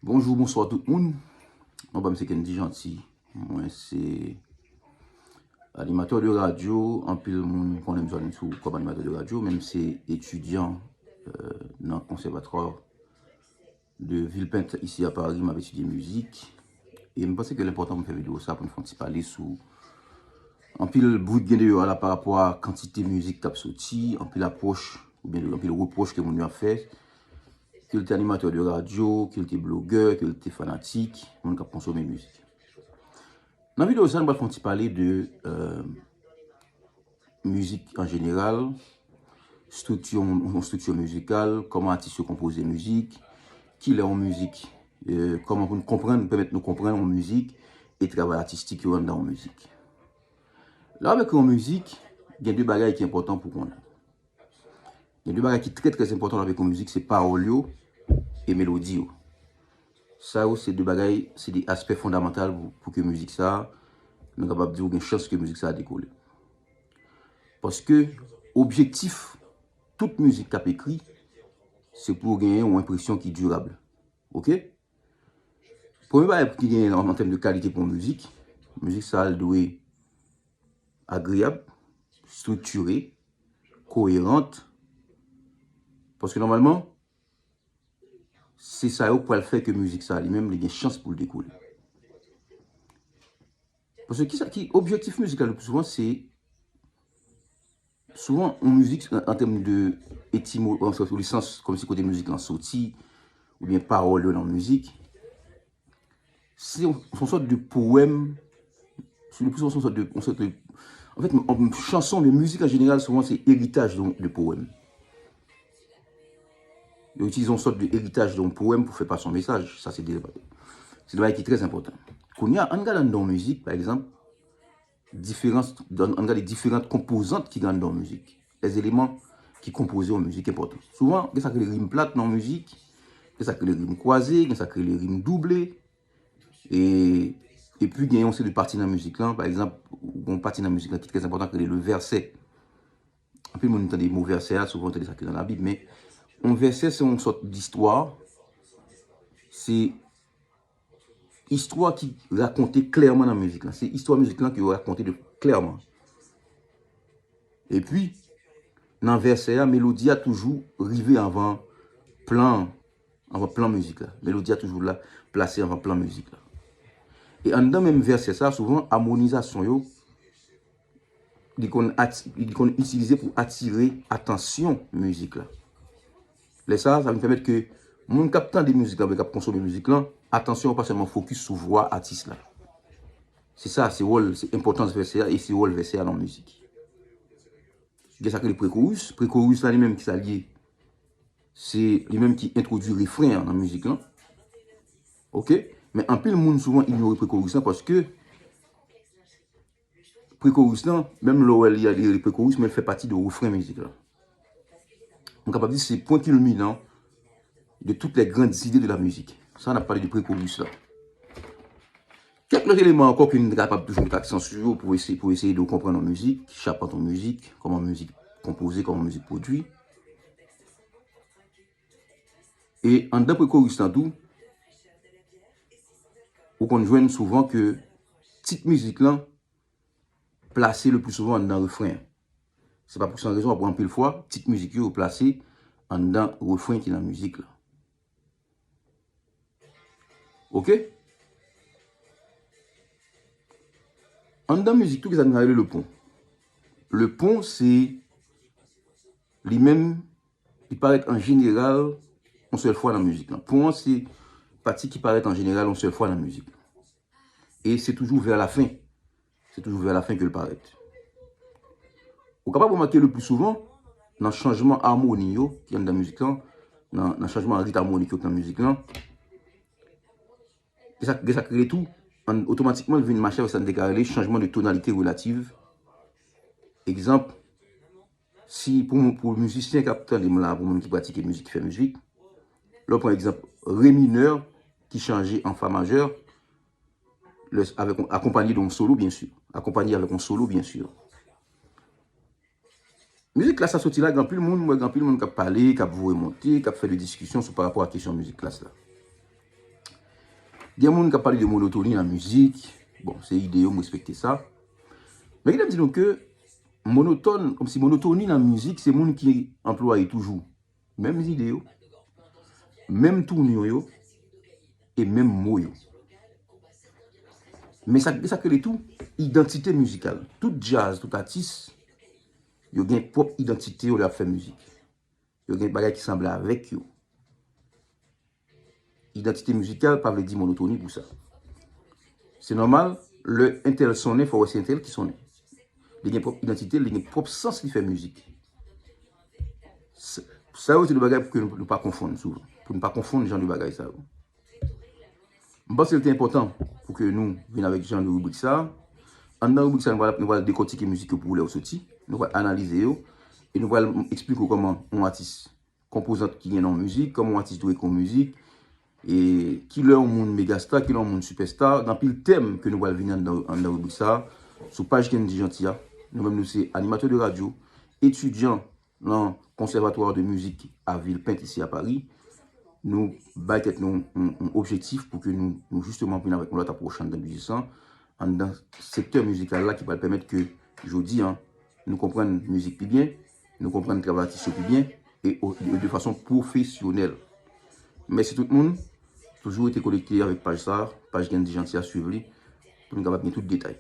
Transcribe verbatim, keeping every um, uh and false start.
Bonjou, bonswa tout moun. Non, pa m se Kendy Jeanty. Mwen se animatè de radyo. Anpil moun konnen m sou kòm animatè de radyo, men m se etidyan, euh, nan konsèvatwa de Villepinte isi a Pari, m ap etidye mizik. E m panse ke l enpòtan pou m fè videyo sa, pou n fè yon ti pale sou anpil bri k gen deyò a la pa rapò a kantite mizik k ap soti, anpil apwòch, oubyen anpil repwòch ke moun yo ap fè. Ke l te animatè de radyo, ke l te blogè, ke l te fanatik, moun k ap konsome mizik. Nan videyo sa, nou pral fè yon ti pale de, euh, mizik an jeneral, estrikti, yon, yon estrikti mizikal, kòman atis yo konpoze mizik, kilè yon mizik, euh, kòman pou nou konprann, pèmèt nou konprann yon mizik, e travay atistik yo anndan yon mizik. Lè w ap ekri yon mizik, gen de bagay ki enpòtan pou konnen. Gen de bagay ki trè, trè enpòtan lè w ap ekri yon mizik, se pawòl yo e melodi yo. Sa yo, se de bagay, se de aspè fondamantal pou, pou ke mizik sa, nou kapab di w gen chans ke mizik sa dekole. Paske objektif tout mizik k ap ekri, se pou w genyen yon enpresyon ki dirab. Oke? Premye bagay ki genyen an, an tèm de kalite pou yon mizik, mizik sa a, l dwe agreyab, estriktire, koyeran. Paske nòmalman, se sa yo k pral fè ke mizik sa a li menm, li gen chans pou l dekole. Paske kisa ki objektif mizik la le pli souvan, se souvan yon mizik an, an tèm de etimo, an sans, lisans, kòmsi kote mizik lan soti, oubyen pawòl yo nan mizik, se yon, se yon sòt de powèm, se le pli souvan se yon sòt de, yon sòt de, an fèt, yon chanson, men mizik an jeneral, souvan se eritaj de, de powèm. Yo itilize yon sòt de eritaj de yon powèm pou fè pase yon mesaj. Sa se de, se de bagay ki trè enpòtan. Kounye a, ann gade anndan yon mizik, pa egzanp, diferans, ann gade diferan konpozant ki gen anndan yon mizik. Lèzeleman ki konpoze yon mizik enpòtan. Souvan, gen sa k rele rim plat nan yon mizik, gen sa k rele rim kwaze, gen sa k rele rim double, e, epi gen yon seri de pati nan mizik lan, pa egzanp, gen yon pati nan mizik lan ki trè enpòtan ki rele le vèsè. Anpil moun tande mo vèsè a, souvan tande sa ki nan Labib, men yon vèsè se yon sòt distwa, se istwa ki rakonte klèman nan mizik lan. Se istwa mizik lan ki yo rakonte de klèman. Epi, nan vèsè a, melodi a toujou rive anvan plan, anvan plan mizik la. Melodi a toujou la, plase anvan plan mizik la. E anndan menm vèsè sa, souvan, amonizasyon yo, li konn ati-, li konn itilize pou atire atansyon mizik la. Lè sa a, sa vin pèmèt ke moun k ap tande mizik lan, oubyen k ap konsome mizik lan, atansyon yo pa sèlman fokis sou vwa atis la. Se sa, se wòl, se enpòtans vèsè a, e se wòl vèsè a nan mizik. Gen sa k rele prekoris. Prekoris la li menm ki sa l ye? Se li menm ki entwodui refren an nan mizik lan. Oke? Men anpil moun souvan inyore prekoris lan paske prekoris lan, menm lè w wè li, li rele prekoris, men l fè pati de refren mizik lan. M kapab di se pwen kilminan de toutes les grandes idées de la musique. Sa, n ap pale de prekoris la. Kèk lòt eleman ankò ke n kapab toujou met aksan sou yo pou eseye, pou eseye de konprann yon mizik, chapant yon mizik, kòman mizik konpoze, kòman mizik pwodui. E anndan prekoris lan tou, ou konn jwenn souvan ke tit mizik lan plase le pli souvan anndan refren an. Se pa pou san rezon, w ap wè anpil fwa, tit mizik yo, yo plase anndan refren ki nan mizik la. Oke? Anndan mizik tou, gen sa nou rele le pon. Le pon, se li menm, li parèt an jeneral yon sèl fwa nan mizik lan. Pon an, se pati ki parèt an jeneral yon sèl fwa nan mizik lan. E se toujou vè lafen. Se toujou vè lafen ke l parèt. Ou kapab remake le pli souvan, nan chanjman amoni yo ki anndan mizik lan, nan, nan chanjman rit amonik yo ki nan mizik lan, gen sa, gen sa k rele tou, an, otomatikman, l vin mache avèk sa n te ka rele chanjman de tonalité relative. Egzanp, si pou, pou mizisyen k ap tande m la, pou moun ki pratike mizik, ki fè mizik, lè w pran egzanp re minè ki chanje an fa majè, lè, avèk, akonpanye de yon solo, byen si. Akonpanye avèk yon solo, byen si. Mizik klas la soti la, gen anpil moun, m wè gen anpil moun k ap pale, k ap voye monte, k ap fè de diskisyon sou pa rapò a kesyon mizik klas la. Gen moun k ap pale de monotoni nan mizik. Bon, se ide yo, m respekte sa. Men kite m di nou ke monotòn, kòmsi monotoni nan mizik, se moun ki anplwaye toujou menm ide yo, menm tounyon yo, e menm mo yo. Men sa, sa k rele tou idantite mizikal. Tout djaz, tout atis, yo gen pwòp idantite yo lè y ap fè mizik. Yo gen bagay ki sanble avèk yo. Idantite mizikal pa vle di monotoni pou sa. Se nòmal, lè entèl sonnen, fò w wè se entèl ki sonnen. Li gen pwòp idantite, li gen pwòp sans li fè mizik. Sa yo se de bagay pou ke nou pa konfonn souvan. Pou nou pa konfonn jan de bagay sa yo. M panse l te enpòtan pou ke nou vin avèk jan de ribrik sa. Anndan ribrik sa, nou pral, nou pral dekòtike mizik yo pou lè yo soti. Nou pral analize yo. E nou pral eksplike w kòman yon atis, konpozant ki gen nan yon mizik, kòman yon atis dwe ekri yon mizik, e kilè yon moun megasta, kilè yon moun sipèsta, gen anpil tèm ke nou pral vini anndan, anndan ribrik sa. Sou paj Kendy Jeanty a, nou menm nou se animatè de radyo, etidyan nan Conservatoire de Musique à Villepinte isi a Pari. Nou bay tèt nou yon, yon objektif pou ke nou, nou jisteman vin avèk yon lòt apwòch anndan biznis lan, anndan sektè mizikal la ki pral pèmèt ke jodi a, nou konprann mizik pi byen, nou konprann travay atis yo pi byen, e de fason pwofesyonèl. Mèsi tout moun. Toujou rete konekte avèk paj sa, paj Kendy Jeanty a, swiv li pou nou kapab gen tout detay.